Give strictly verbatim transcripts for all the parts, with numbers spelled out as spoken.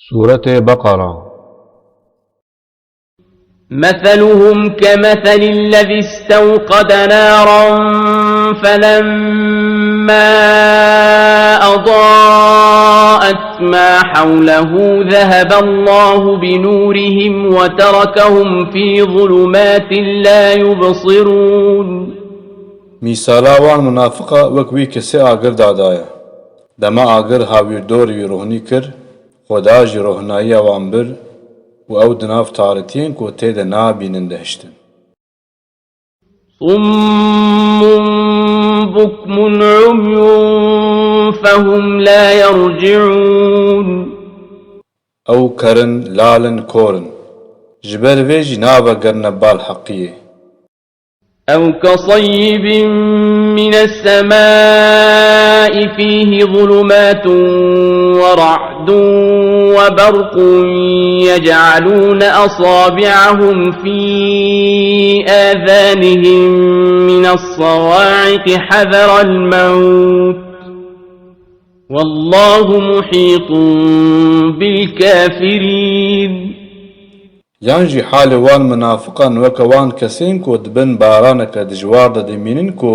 Sûretê Beqera. مثلهم كمثل الذي استوقد نارا فلما أضاءت ما حوله ذهب الله بنورهم وتركهم في ظلمات لا يبصرون. Mîsala wan munafiqa wek wî kesê agir da daye. Dema agir hawîrdorî wî rohnî kir, Xweda jî rohnayiya wan bir û ew di nav taritiyên ku tê de nabînin de hiştin. صم بكم عمي فهم لا يرجعون. Ew ker in, lal in, kor in. Ji ber vê jî navegerine bal heqiyê. أو كصيب من السماء فيه ظلمات ورعد وبرق يجعلون أصابعهم في آذانهم من الصواعق حذر الموت والله محيط بالكافرين. Yan jî halê wan munafiqan weke wan kesên ku di bin baraneke dijwar de dimînin ku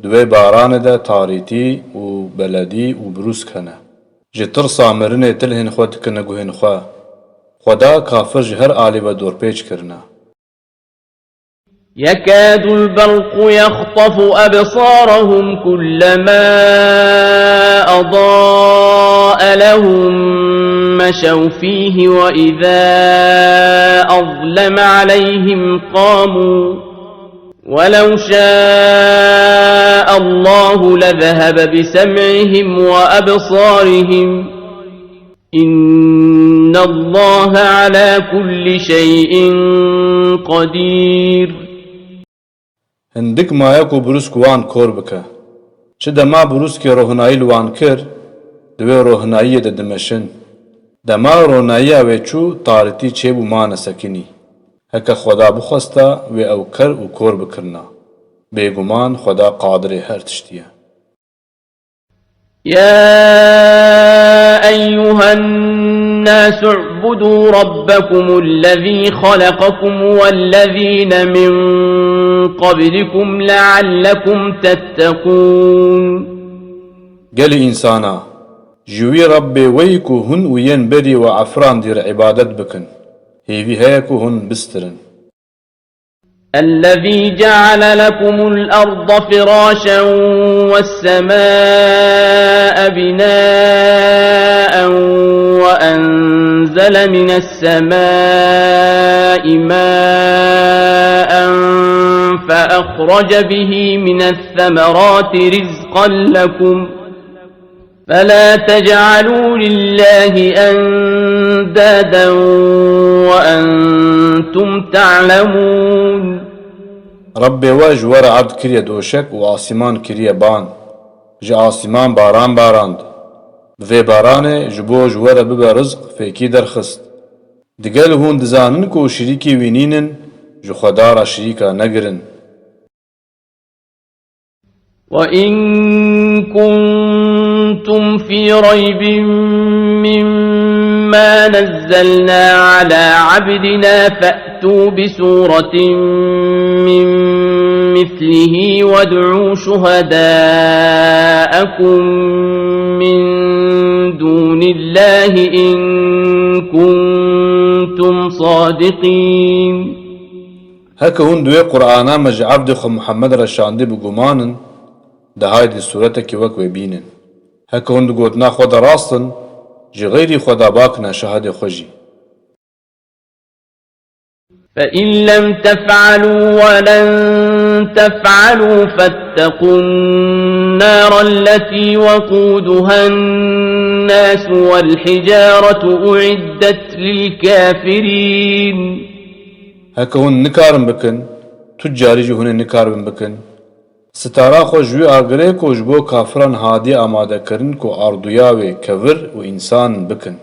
di wê baranê de tarîtî û beledî û brûsk hene. Ji tirsa mirinê tilhên xwe dikine guhên xwe. Xweda kafir ji her alî ve dorpêç kirine. يكاد البرق يخطف أبصارهم كلما أضاء لهم مشوا فيه وإذا أظلم عليهم قاموا ولو شاء الله لذهب بسمعهم وأبصارهم إن الله على كل شيء قدير. Hindik maye ku brûsk wan kor bike. Çi dema brûskê rohnayî li wan kir, di wê rohnayiyê de dimeşin. Dema ronayiya wê çû, tarîtî çêbû mane sekinî. Heke Xweda bixwesta, wê ew ker û kor bikirina. Bêguman Xweda qadirê her tiştî ye. يا أيها الناس اعبدوا ربكم الذي خلقكم والذين من قبلكم لعلكم تتقون. Gelî însana, ji wî Rebbê weyî ku hûn û yên berî we efirandî re îbadet bikin, hêvî heye ku hûn bistirin. الذي جعل لكم الأرض فراشا والسماء بناء وأنزل من السماء ماء فأخرج به من الثمرات رزقا لكم فلا تجعلوا لله أندادا وأنتم تعلمون. Rebbê we ji we re erd kiriye doşek û asîman kiriye ban. Ji asîman baran barand. Bi vê baranê ji bo ji we re bibe rizq fêkî derxist. Digel hûn dizanin ku şirîkê wî nînin, ji Xweda re şirîka negirin. وإن كنتم في ريب مما نزلنا على عبدنا فأتوا بسورة من مثله وادعوا شهداءكم من دون الله إن كنتم صادقين. Heke hûn di wê Qur'ana me ji evdê xwe Muhammed re şandî bi guman in, de haydî sûretekî wek wê bînin. Heke hûn di gotina xwe de rast in, ji xeyrî Xweda bakine şahidê xwe jî. فإن لم تفعلوا ولن تفعلوا فاتقوا النار التي وقودها الناس والحجارة أعدت للكافرين. Heke hûn nikarin bikin, tu carî jî hûn ê nikaribin bikin. Sitara xwe ji wî agirê ku ji bo kafiran hatiye amadekirin ku arduya wê kevir û însan bikin.